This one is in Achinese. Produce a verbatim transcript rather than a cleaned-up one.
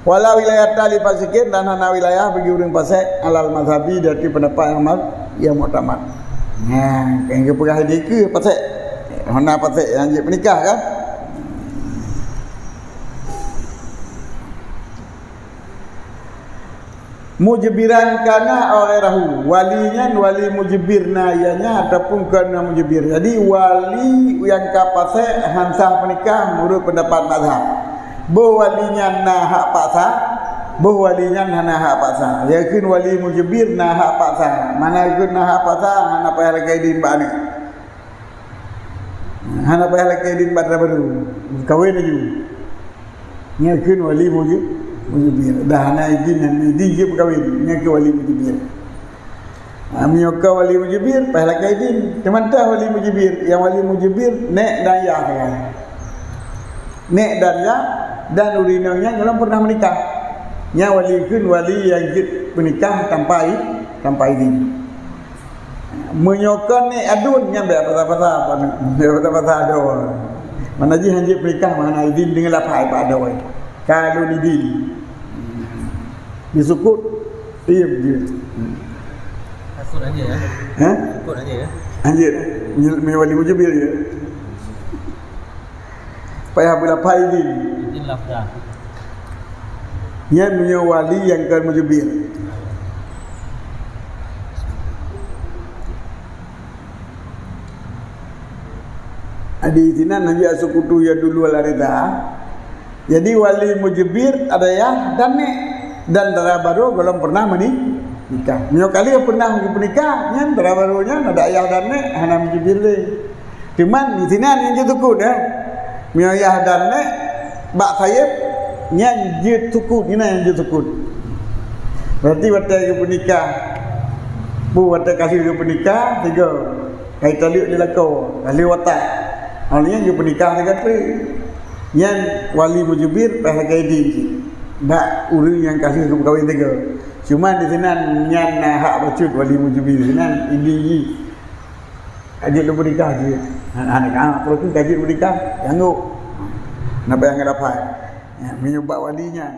Wala wilayata li fasiqin, dan hana wilayah bagi ureuëng fasik, alal mazhabi, di ateueh peundapat nyang ma-, nyang muktamad. Nah, nyang geupeugah di keue fasik. Hana fasik nyang jeuet peunikah kan? Mujbiran kana aw ghairahu. Wali nyan wali mujbir na ianya ataupun kon na mujbir. Jadi wali nyang ka fasik han sah peunikah meunurot peundapat mazhab. Boh wali nyan na hak paksa, boh wali nyan hana hak paksa. Yakheun wali mujbir na hak paksa. Mana yakheun na hak paksa, hana payah lakée idin bak aneuk. Hana payah lakée idin bak dara barô. Kawen laju. Nyan kheun wali muju-, mujbir. Dah hana idin, hana idin jeuet peukawen. Nyan kheun wali mujbir. Ha, meunyoe ka wali mujbir, payah lakée idin. Teuma teuh wali mujbir. Nyang wali mujbir, nek dan yah sagai. Nek dan yah, dan ureuëng inong nyan golom pernah menikah. Nyan wali kheun wali nyang jeuet peunikah tanpa i-, tanpa idin. Meunyoe kon nek aduen, nyan bèk pasa-pasa, bèk pasa-pasa adoe. Mana jih han jeuet peunikah, mana idin deungon lafai bak adoe. Ka lôn idin. Disukut, iya jeuet. Sukut aja ya. Ha? Sukut aja ya. Anjir, meunyoe wali mujbir ya. Payah beulafai idin. Idin lafzah. Nyan meunyoe wali nyang kon mujbir. Di sinan hana jeuet seukutu ya dulu ala ridha. Jadi wali mujbir ada yah dan nek dan dara barô golom pernah meuni-, nikah. Meunyoe ka lheueh pernah geupeunikah, nyan dara barô nyan ada yah dan nek hana mujbir lé. Cuman di sinan nyang jeuet sukut, eh. Meunyoe yah dan nek bak sayeup, nyan jeuet sukut, nyan nyang jeuet sukut. Berarti watèe geupeunikah, bu watèe ka lheueh geupeunikah, tiga. Kai taleuek lé lakoe, ka lheueh watak. Awak nyan geupeunikah tiga teuk. Nyan wali mujbir payah lakée idin cit. Bak ureuëng nyang ka lheueh geupeukawen tiga. Cuman di sinan nyan na hak bacut wali mujbir di sinan idin jih. Ka jeuet lôn peunikah jeuet. Hana, hana, hana, peue keuh ka jeuet peunikah, nyang ngok. Na payah ngon lafai. Ya, meunyoe bak wali nyan.